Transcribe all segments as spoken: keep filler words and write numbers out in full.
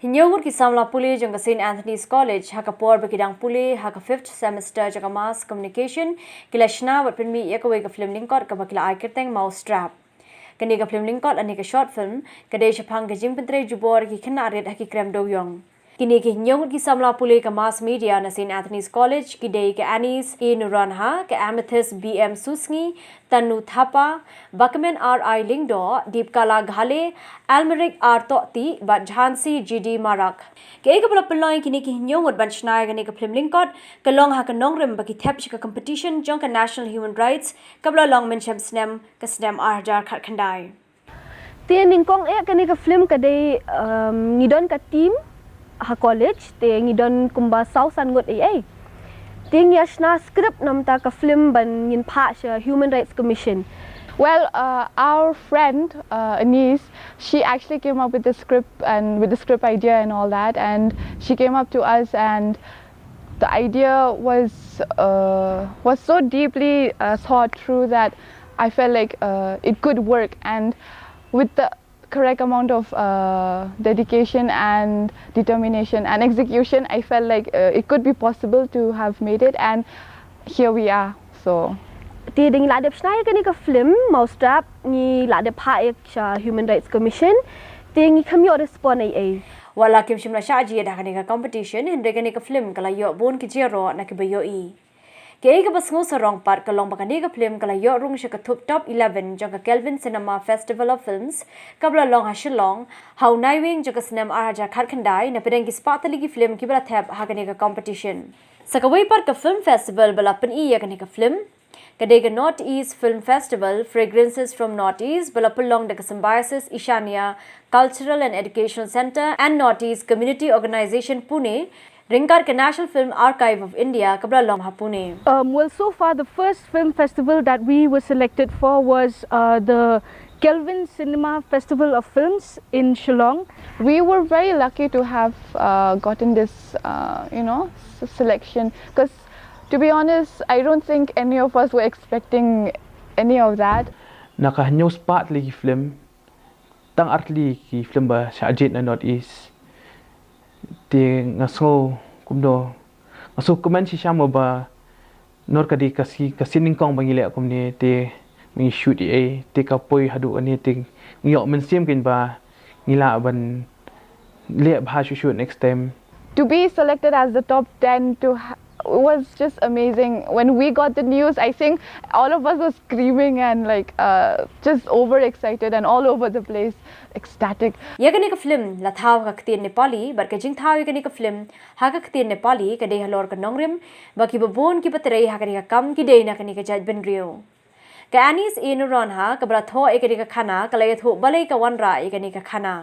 Hynñiew ngut ki samla pule jong ka St Anthony's College ha ka por ba ki dang pule ha ka fifth semester jong ka Mass Communication ki la shna bad pynmih ïa kawei ka film lyngkot kaba ki la ai kyrteng Mousetrap. Kane ka film lyngkot lane ka short film ka dei shaphang ka jingpyntrei jubor ki khynnah rit ha ki krem dewiong. Kine ki hynñiew ngut ki samla pule ka Mass Media na St Anthony's College ki dei ka Anis A Nuranha, ka Amethyst B M Susngi, Tanu Thapa, Bakmen R I Lyngdoh, Deepkala Ghale, Almeric R Tohti bad Jhansi G D Marak. Kaei kaba la pynlong ïa kine ki hynñiew ngut ban shna ïa kane ka film lyngkot ka long ha ka nongrim ba ki thep sha ka competition jong ka National Human Rights kaba la long mynshem snem, ka snem ar hajar khatkhyndai. Te nyngkong eh kane ka film ka dei, um, ngi don ka team ha college, te ngi don kumba saw san ngut ei ei. Te ngi ïa shna script namar ka film ban ngin phah sha Human Rights Commission. Well, uh, our friend, uh, Anise, she actually came up with the script and with the script idea and all that, and she came up to us, and the idea was, uh, was so deeply, uh, thought through that I felt like, uh, it could work, and with the correct amount of, uh, dedication and determination and execution, I felt like, uh, it could be possible to have made it, and here we are. So, te da ngi la dep shna ïa kane ka film Mousetrap, ngi la dep phah ïa sha Human Rights Commission, te ngi kham ïoh respond ei ei. Wat la kim shym la shah jied ha kane ka competition, hynrei kane ka film ka la ïoh bun ki jingïaroh na kiba ïohi. Kaei kaba sngewsarong pat ka long ba kane ka film ka la ïoh rung sha ka thup top eleven jong ka Kelvin Cinema Festival of Films kaba la long ha Shillong ha u Naiwieng jong ka snem ar hajar khatkhyndai na pdeng ki spah tylli ki film kiba la thep ha kane ka competition. Sa kawei pat, ka film festival ba la pyni ïa kane ka film ka dei ka North East Film Festival, Fragrances from North East, ba la pynlong da ka Symbiosis Ishania Cultural and Educational Centre and North East Community Organisation, Pune, ryngkat ka National Film Archive of India kaba la long ha Pune. Um, well, so far the first film festival that we were selected for was, uh, the Kelvin Cinema Festival of Films in Shillong. We were very lucky to have, uh, gotten this, uh, you know, s- selection, because to be honest, I don't think any of us were expecting any of that. Na ka hynñiew spah tylli ki film, tang ar tylli ki film ba shah jied na North East. Te nga sngew kumno, nga sngew kmen shisha mo ba nor ka dei ka si, ka sien nyngkong ba ngi leh kumne, te ngi shoot ei ei, te ka poi haduh kane, te ngi ïoh mynsiem kein ba ngi lah ban leh bha shuh shuh next time. To be selected as the top ten to ha- was just amazing. When we got the news, I think all of us were screaming and, like, uh, just overexcited and all over the place, ecstatic. Ïa kane ka film la thaw ha ka ktien Nepali, bad ka jingthaw ïa kane ka film ha ka ktien Nepali ka dei halor ka nongrim ba kiba bun kiba trei ha kane ka kam ki dei na kane ka jaitbynriew. Ka Anis A Nuranha kaba la thoh ïa kane ka khana ka la ïathuh balei ka wanrah ïa kane ka khana.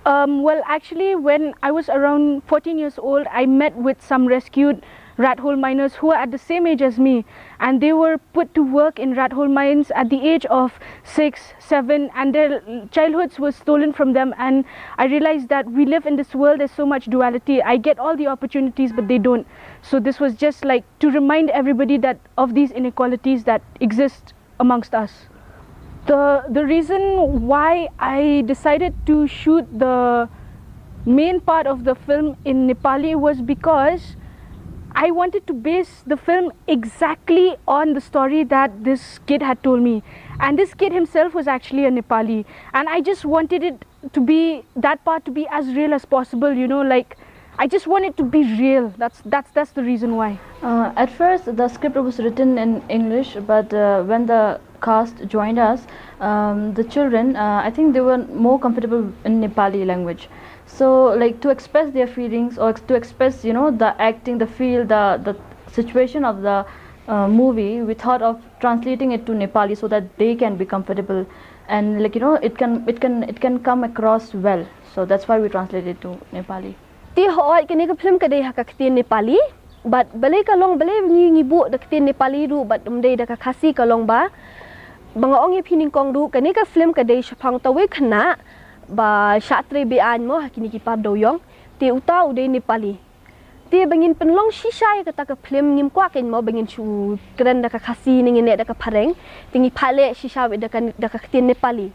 Um, well, actually, when I was around fourteen years old, I met with some rescued rat hole miners who were at the same age as me, and they were put to work in rat hole mines at the age of six, seven, and their childhoods were stolen from them. And I realized that we live in this world, there's so much duality. I get all the opportunities, but they don't. So this was just, like, to remind everybody that of these inequalities that exist amongst us. The the reason why I decided to shoot the main part of the film in Nepali was because I wanted to base the film exactly on the story that this kid had told me. And this kid himself was actually a Nepali. And I just wanted it to be, that part to be as real as possible, you know, like, I just want it to be real. That's that's that's the reason why. Uh, at first, the script was written in English, but, uh, when the cast joined us, um, the children, uh, I think they were more comfortable in Nepali language. So, like, to express their feelings or ex- to express, you know, the acting, the feel, the the situation of the, uh, movie, we thought of translating it to Nepali so that they can be comfortable, and, like, you know, it can it can it can come across well. So that's why we translated to Nepali. Te hooid, kane ka film ka dei ha ka ktien Nepali. Bad balei ka long, balei ngi ngi buh da ka ktien Nepali ruh bad ym dei da ka Khasi, ka long ba, ba nga ong ïa phi nyngkong ruh, kane ka film ka dei shaphang uta u khynnah ba shah trei be-aiñ mo ha kine ki par dewiong. Te uta u dei Nepali. Te ba ngin pynlong shisha ïa kata ka film, ngim kwah kein mo ba ngin shu kren da ka Khasi ne ngin leh da ka phareng. Te ngi phah leh shisha da ka da ka ktien Nepali.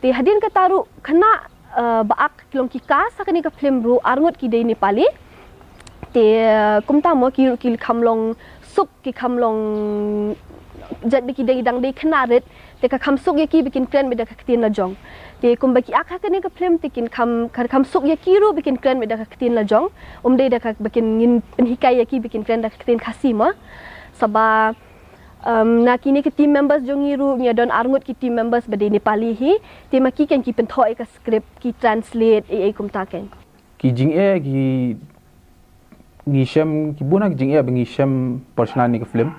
Te hadien kata ruh khynnah, uh, ba ak ki long ki cast ha kane ka film ruh arngut ki dei Nepali. Te uh, kumta mo ki ruh ki kham long suk, ki kham long jait ba ki dei dang dei khynnah rit. Te ka kham suk ïa ki ba kin kren beit da ka ktien la jong. Te kumba ki ak ha kane ka film te kin kham, ka kham suk ïa ki ruh ba kin kren beit da ka ktien la jong. Um dei da ka ba kin ngin pynhikai ïa ki ba kin kren da ka ktien Khasi mo. Saba um, na kine ki team members jong ngi ruh ngi don arngut ki team members ba dei Nepali hi. Te ma ki kan ki pynthoh ïa ka script, ki translate ei ei kumta kan. Ki jingeh ki ngi shem, ki bun ki jingeh ba ngi shem por shna ne ka film.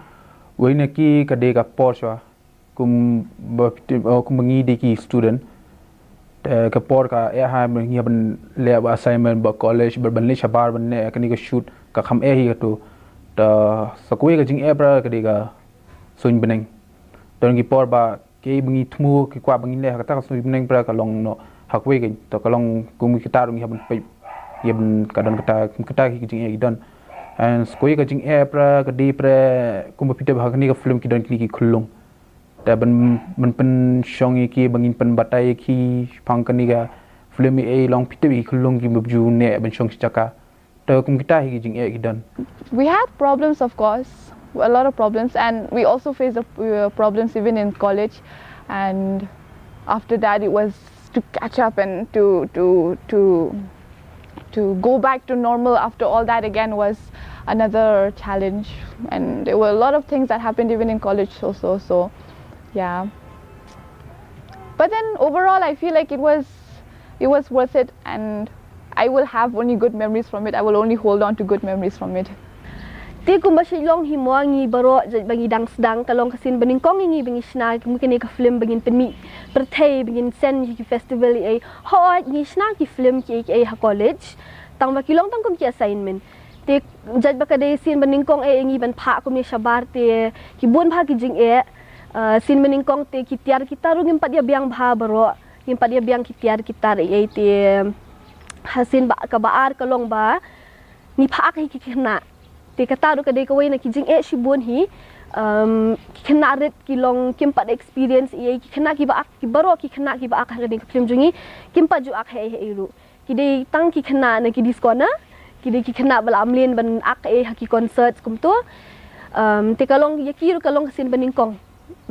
Wei na ki ka dei ka por shuwa. Kum ba, uh, kum ba ngi dei ki student. Te ka por ka eh ha ngi ban leh ba assignment ba college ba ban leh shabar ban leh kane ka shoot ka kham eh hi ka tu. Ta sa kawei ka jingeh pra ka dei ka suiñ bneng. Don ki por ba ki ba ngi thmu ki kwah ba ngi leh ha kata ka suiñ bneng pra ka long noh ha kawei ka, ta ka long kum ki tar ngi ha ban pei, ïa ban ka don kata, kata ki jingeh ki don. And sa kawei ka jingeh pra ka dei pra kum ba phi tip ha kane ka film ki don kine ki khunlung. Te ban, ban pynshong ïa ki, ban ngin pynbatai ïa ki shaphang kane ka film, eh, long phi tip ïa ki khunlung ki map ju ne ban shong shi jaka. Te kum kita hi ki jingeh ki don. We had problems, of course, a lot of problems, and we also faced the uh, problems even in college. And after that, it was to catch up and to to to to go back to normal after all that again was another challenge. And there were a lot of things that happened even in college also. So, yeah. But then overall, I feel like it was it was worth it, and I will have only good memories from it. I will only hold on to good memories from it. Te kumba shi long hi mo ngi baroh jait ba ngi dang sdang ka long ka sien ba nyngkong ïa ngi ba ngi shna kum kane ka film ba ngin pynmih pyrthei ba ngin send ïa ki festival ei ei. Hooid ngi shna ki film ki ei ki ei ha college. Tang ba ki long tang kum ki assignment. Te jait ba ka dei sien ba nyngkong eh ïa ngi ban phah kum ïa shabar te ki bun bha ki jingeh. Uh, sien ba nyngkong te ki tiar ki tar ruh ngim pat ïa biang bha baroh. Ngim pat ïa biang ki tiar ki tar ei ei te ha sien ba kaba ar ka long ba ngi phah ak hi ki khynnah. Te kata ruh ka dei kawei na ki jingeh shibun hi. Um, ki khynnah rit ki long kim pat experience ei ei, ki khynnah kiba ak, ki baroh ki khynnah kiba ak ha kane ka film jong ngi kim pat ju ak ha ei ha ei ruh. Ki dei tang ki khynnah na ki disco na, ki dei ki khynnah ba la mlien ban ak ei ha ki concert kumto. Um, te ka long ïa ki ruh ka long ka sien ba nyngkong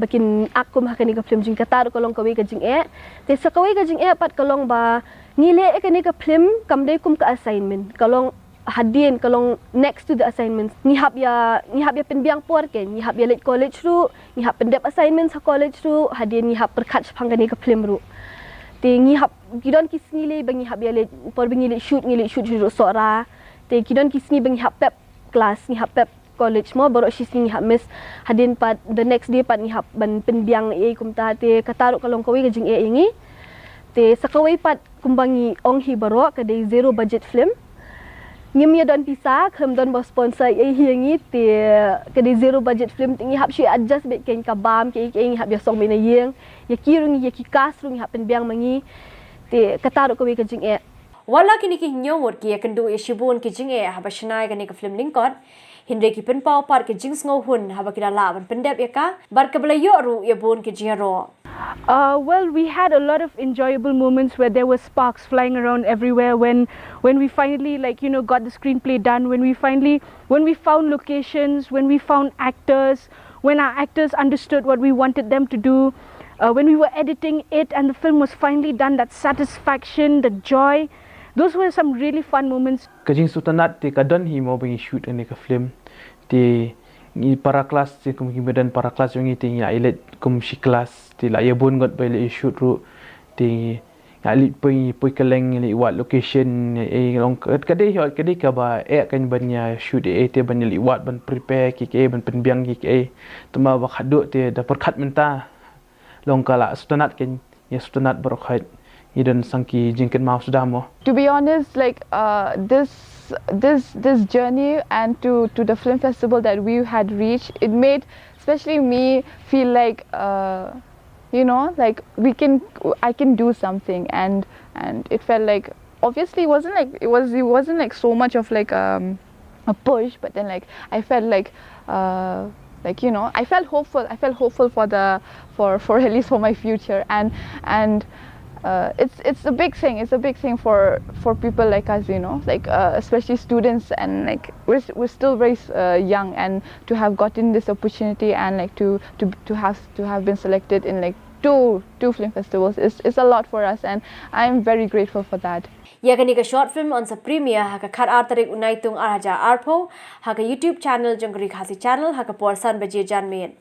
ba kin ak kum ha kane ka film jong ngi, kata ruh ka long kawei ka jingeh. Te sa kawei ka jingeh pat ka long ba ngi leh ïa kane ka film kam dei kum ka assignment, ka long hadien, ka long next to the assignments. Ngi hap ïa, ngi hap ïa pynbiang por, ke ngi hap ïa leit college ruh, ngi hap pyndep assignments ha college ruh, hadien ngi hap pyrkhat shaphang kane ka film ruh. Te ngi hap, ki don ki sngi lei ba ngi hap ïa leit, por ba ngi leit shoot, ngi leit shoot ruh Sohra. Te ki don ki sngi ba ngi hap pep class, ngi hap pep college mo, baroh shi sngi ngi hap miss. Hadien pat the next day pat ngi hap ban pynbiang ei ei kumta, te kata ruh ka long kawei ka jingeh ïa ngi. Te sa kawei pat kumba ngi ong hi baroh ka dei zero budget film. Ngim ïa don pisa, khlem don ba sponsor ei ei hi ïa ngi, te ka dei zero budget film, te ngi hap shu adjust beit, kein ka bam ki ei ki ei ngi hap ïa song beit na ïing. Ïa ki ruh ngi, ïa ki cast ruh ngi hap pynbiang ma ngi. Te kata ruh kawei ka jingeh. Wat la kine ki hynñiew ngut ki ïakynduh ïa shibun ki jingeh haba shna ïa kane ka film lyngkot, hynrei ki pynpaw pat ka jingsngewhun haba ki la lah ban pyndep ïa ka bad kaba la ïoh ruh ïa bun ki jingïaroh. Uh, well, we had a lot of enjoyable moments where there were sparks flying around everywhere when, when we finally, like, you know, got the screenplay done, when we finally, when we found locations, when we found actors, when our actors understood what we wanted them to do, uh, when we were editing it and the film was finally done, that satisfaction, the joy, those were some really fun moments. Ka jingsngewtynnat te ka don hi mo ba ngi shoot ïa kane ka film. Te ngi para klas, te kum ki ba don para klas jong ngi te ngi la ïaleit kum shi klas, te la ïa bun ngut ba ïaleit shoot ruh. Te ngi la ïaleit poi, poi kylleng, ïaleit wad location, eh, long ka, ka dei, ka dei kaba eh kein ban ïa shoot ei ei, te ban ïaleit wad, ban prepare ki, ki, ban pynbiang ki, ki. Te ma ba khadduh te da pyrkhat mynta long ka la sngewtynnat kein, ïa sngewtynnat baroh khoit. Ngi don sa ki jingkynmaw suda mo. To be honest, like, uh, this this this journey and to to the film festival that we had reached, it made especially me feel like, uh, you know, like we can, I can do something, and and it felt like, obviously it wasn't like, it was, it wasn't like so much of like, um, a push, but then, like, I felt like, uh, like, you know, I felt hopeful. I felt hopeful for the, for, for at least for my future, and and Uh, it's it's a big thing. It's a big thing for for people like us, you know, like uh, especially students, and like we're s- we're still very uh, young, and to have gotten this opportunity and like to to to have to have been selected in like two two film festivals is is a lot for us, and I'm very grateful for that. Ïa kane ka short film yn sa premiere ha ka khatar tarik u Naitung ar hajar arphew ha ka YouTube channel jong ka Ri Khasi Channel ha ka por san baje janmiet.